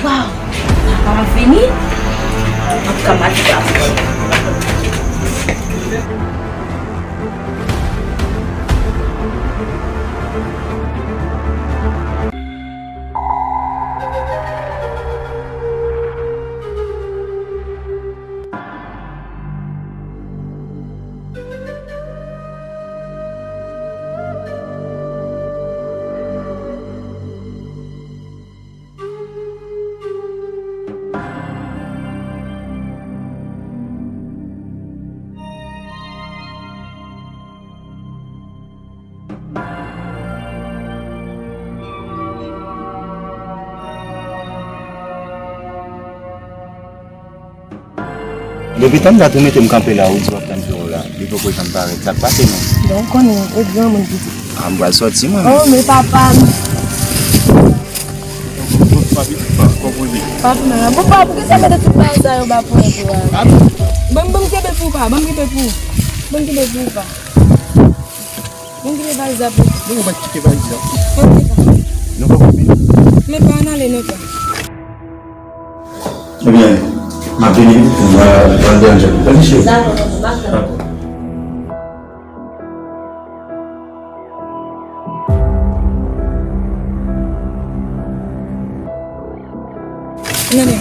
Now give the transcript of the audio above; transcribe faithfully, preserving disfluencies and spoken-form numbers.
Waw! Papa m ap vini? An tou ka, m al chita avè l. Depi tann dat ou mete m kanpe la, ou di w ap tann Pierrot la, li poko janm parèt. Sa k pase menm? Bon, ou konnen, e granmoun pitit. A, m pral sòti, mwen. Oh, men papa m. Bon, pa pitit, pa, konpoze. Papa m la. Bon, pa, poukisa mete tout bagay sa yo ba pou mwen pou a? Ban m, ban m kenbe pou ou, pa, ban m kenbe pou ou. Ban m kenbe pou ou, pa. Ban m kenbe valiz la pou ou. Non, ou pa kite valiz la. Ok, pa. Nou poko fini. Men pa, ann ale, non, pa. Ebyen, m ap vini, m a, m a deranje w. Oke, cheri. Dakò, tonton, m ap tann. Dakò. Gade,